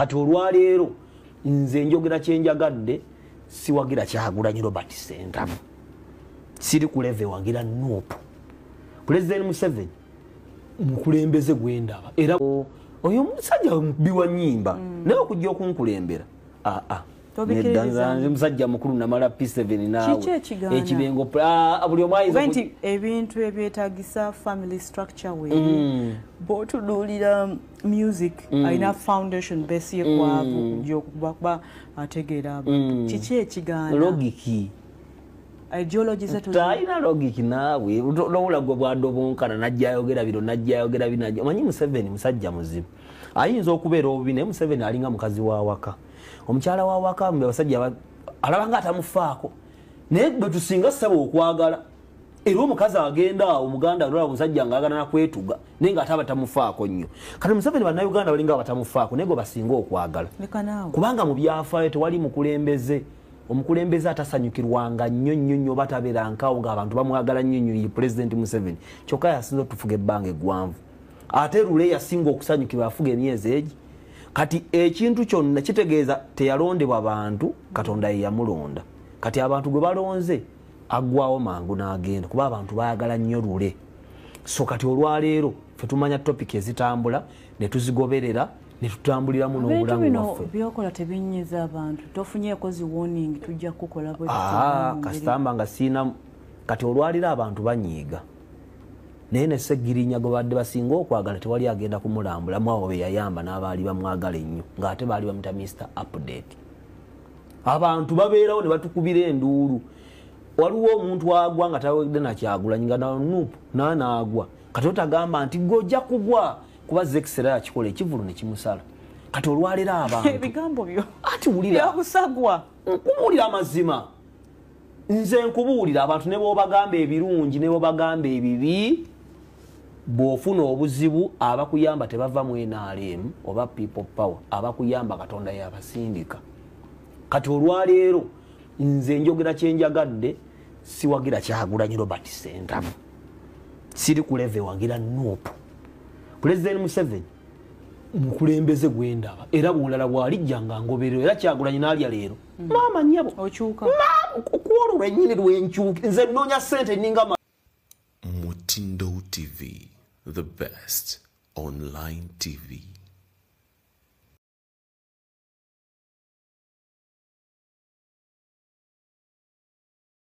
Kati olwaleero nze njogera kyenjagadde, siwagira Kyagulanyi Robert Ssentamu, siri ku level wagira NUP. Pulezidenti Museveni mukulembeze gwendaba, era oyo omusajja mukubi wa nnyimba, naye okujja okunkulembera aa. Tobikkiririzaamu. Nze musajja mukulu, namala P7 naawe. Kiki ekigaana? Ekibengo, buli omu ayinza Oba nti ebintu ebyetagisa family structure weeri, bw'otunuulira music alina foundation base ye kwavu kujja okuba kuba ategeera abantu. Kiki ekigaana? Logic. Ideology ze Talina logic naawe. Lowula gwe bwadobonkana najja ayogera bino, najja ayogera bino, omanyi Museveni musajja muzibu, ayinza okubeera obubi, naye Museveni alinga mukazi wa waka, omukyala wa waka. Mbe abasajja alaba nga atamufaako, naye bwe tusinga ssaba okwagala. Era omukazi agenda awo omuganda olaba omusajja ngaagala nakwetuga, naye nga ate abatamufaako nnyo. Kati Museveni Bannayuganda balinga abatamufaako, naye gwe basinga okwagala. Leka naawe. Kubanga mu byafaayo tewali mukulembeze, omukulembeze atasanyukirwanga nnyo nnyo nnyo oba tabeera nkawo ng'abantu bamwagala nnyo nnyo ye Pulezidenti Museveni. Kyokka yasinza otufuga ebbanga eggwanvu, ate lule yasinga okusanyukirwa afuga emyezi egi. Kati ekintu kyonna kitegeeza teyalondebwa bantu, Katonda ye yamulonda. Kati abantu gwe balonze aggwawo mangu n'agenda, kuba abantu baagala nnyo lule. So kati olwaleero fe tumanya topic ezitambula ne tuzigoberera ne tutambuliramu Ebintu n'obulamu bino bwaffe. byokola tebinyiza abantu? Tofunyeeko zi warning, tujja kukola bwe Ah, tuti, mu ngeri- kasitamba nga siina. Kati olwaliro abantu banyiiga, naye ne Segirinya gwe badde basinga okwagala tewali agenda kumulambulamu, abo be yayamba n'abaali bamwagala ennyo, ng'ate baali bamuta Mr Update. Abantu babeerawo ne batukubira enduulu. Waliwo omuntu agwa nga tawedde nakyagulanyi nga nanup nanaagwa. Kati otagamba nti gwe ojja kugwa, kuba zekisera yakikola ekivulu ne kimusala. Kati olwaliro abantu Ebigambo byo ati wulira. Byabusagwa. Nkubuulira amazima, nze nkubuulira abantu ne bwobagamba ebirungi ne bwobagamba ebibi, bw'ofuna obuzibu abakuyamba tebava mu NRM oba People Power, abakuyamba Katonda yabasindika. Kati olwaleero nze njogera kyenjagadde, siwagira Kyagulanyi Robert Ssentamu, siri ku level wagira NUP. Pulezidenti Museveni mukulembeze gwendaba, era bwolala bwalijja nga ngoberero. Era Kyagulanyi n'alya leero, maama nnyabo. Okyuka. Kwolwo lwennyini lwenkyuka, nze nnoonya ssente ninga Mutindo TV, the best online TV.